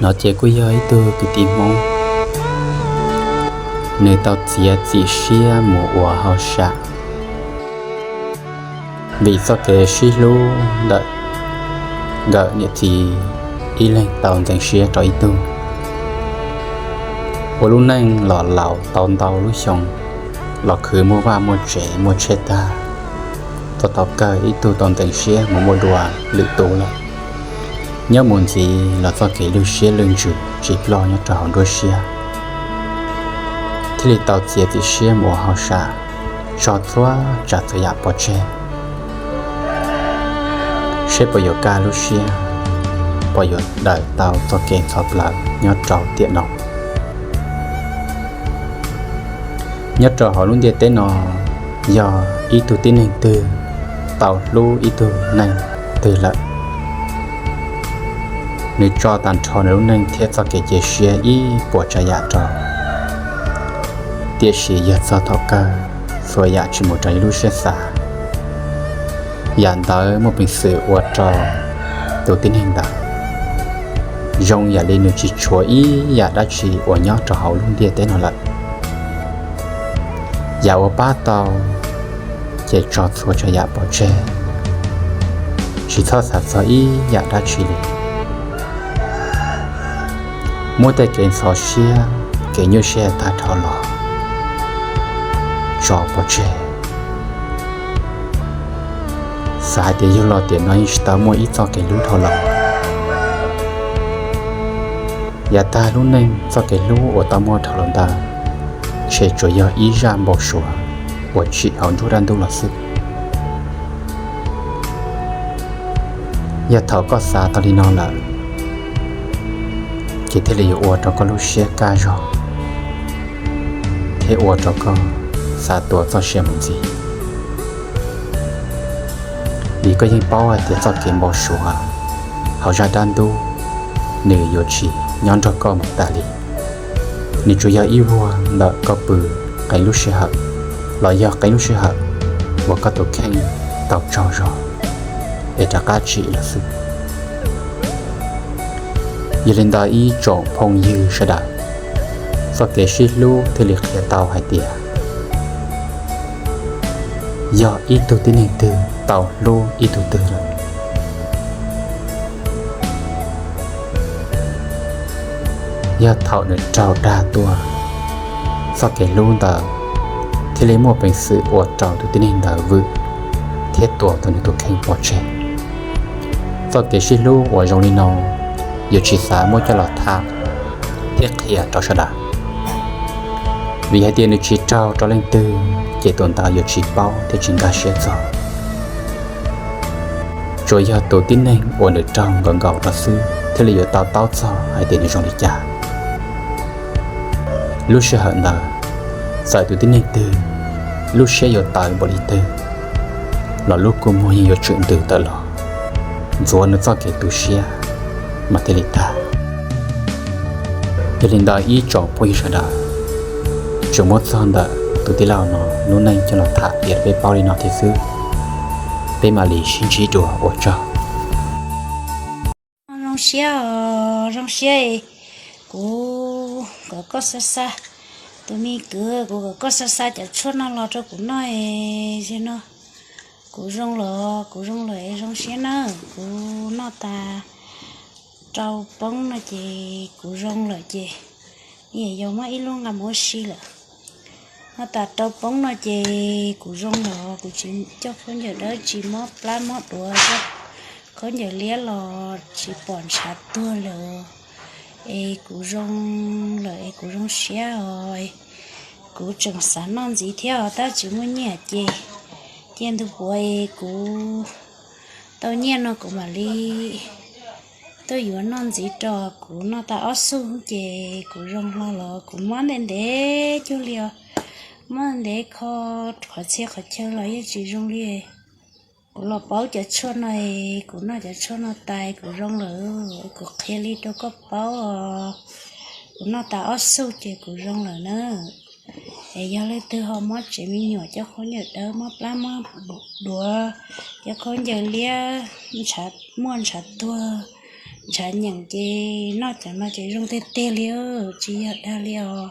No ces kuj yog ib tug kwv tij Hmoob, nws tau txiav txim siab mus ua hauj sam. Vim txoj kev sib hlub ntawm nkawm niam txiv ib leeg tau ntxeev siab rau ib tug, ua lub neej los laus tau ntau lub xyoo, los khwv muaj vaj muaj tsev muaj tsheb tag, txog thaum kawg ib tug tau ntxeev siab mus muaj dua lwm tus lawm. Nyob mus ntxiv los txoj kev lwj siab lwj ntsws tsis ploj nyob rau hauv nruab siab, thiaj li tau txiav txim siab mus ua hauj sam, tso txhua tsav txhua yam pov tseg, seb puas yuav kaj lub siab, puas yuav daws tau txoj kev txhov plaws nyob rau tiam no. Nyob rau hauv lub ntiaj teb no, yog ib tug tib neeg twg tau hlub ib tug neeg twg lawm, nws tso tag nrho nws lub neej thiab txoj kev cia siab ib puas tsav yam rau, tiam sis yog txog thaum kawg txhua yam tsis mus raws li lub siab xav, yam ntawd muaj peev xwm ua rau tus tib neeg ntawd zoo yam li nws tsis tshuav ib yam dab tsi uas nyob rau hauv lub ntiaj teb no lawm. Yam uas pab tau ces tso txhua tsav yam pov tseg, tsis txhob xav txog ib yam dab tsi li. Muab tej kev ntxhov siab, kev nyuaj siab tag dhau los tso pov tseg, xav hais tias yug los tiam no yeej tsis tau muaj ib txoj kev hlub dhau los. Yav tag lub neej txoj kev hlub uas tau muaj dhau los ntawd, ntshe tsuas yog ib zaj npau suav uas tsim hauv nruab dab ntub los xwb. Yog thaum koj xav tau li no lawm, ces thiaj li yuav ua rau koj lub siab kaj zog, thiab ua rau koj xav tuav txoj sia mus ntxiv. Vim koj yeej paub hais tias txoj kev npau suav hauv zaj dab ntub, nws yuav tsis nyob nrog koj mus tas li. Nws tsuas yog ib vuag ntawm koj pw qee lub sij hawm, los yog qee lub sij hawm uas koj tus kheej tau tsaug zog es rov qab tsim los xwb. Yog li ntawd ib tsoom phooj ywg sawv daws, txoj kev sib hlub thiaj li qhia tau hais tias yog ib tug tib neeg twg tau hlub ib tug twg lawm, yog thaum nws raug dag tuaj, txoj kev hlub ntawd thiaj li muaj peev xwm ua rau tus tib neeg ntawd vwm thiab tuav tau nws tus kheej pov tseg. Txoj kev sib hlub uas zoo li no yuav tsis xav muab coj los tham thiab qhia rau sawv daws, vim hais tias nws tsis raug rau leej twg ces tus ntawd yuav tsis paub thiab tsis nkag siab txog. Tsuas yog tus tib neeg uas nws raug nkaus nkaus rau xwb thiaj li yuav to taub txog hais tias nws zoo li cas. Lub sij hawm ntawd, txawm tus tib neeg twg lub siab yuav tawv npaum li twg los lub kua muag yeej yuav tseem ntws tawm los ntxuav nws txoj kev tu siab mas thiaj li tag. Yog li ntawd ib tsoom phooj ywg sawv daws, tsuas muab txog ntawm tus tij laug no lub neej coj los tham piav rau peb paub li no thiab xwb. Peb mam li sib ntsib dua, ua tsaug. Zoo siab os, zoo siab. Kuv kom koj xa xa, tus me kwv, kuv kom koj xa xa cov tshuaj no los rau kuv noj es no kuv zoo lawm, kuv zoo lawm es zoo siab nawb. Kuv noj tas rau poob no ces kuv zoo lawm ces, yog muab ib lub nqa mus ua si lawm. Noj tas rau poob no ces kuv zoo lawm, kuv tsis coj khaub ncaws dawb, tsis mob plab mob duav, khaub ncaws liab los tsis pom ntshav tuag lawm. Es kuv zoo lawm es kuv zoo siab os. Kuv tseem xav noj ntxiv thiab os, tab tsis muaj nyiaj ces cia ntu puav es kuv tau nyiaj no kuv mam li tuaj yuav noj ntxiv rau. Kuv noj tas ob xuj ces kuv zoo hlo los kuv mob ntev ntev cuag li os, mob ntev kho qhov txhia qhov chaw los yeej tsis zoo li. Kuv los paub cov tshuaj no es kuv noj cov tshuaj no tas kuv zoo lawm, kuv qhia li rau koj paub os. Kuv noj tas ob xuj ces kuv zoo lawm na. Es yog leej twg ho mob tsev me nyuam, cov khaub ncaws dawb, mob plab mob duav, cov khaub ncaws liab, muaj ntshav tuag, Ntshav nyeem ces noj cov no ces zoo tiag tiag li, tsis yog dag li os.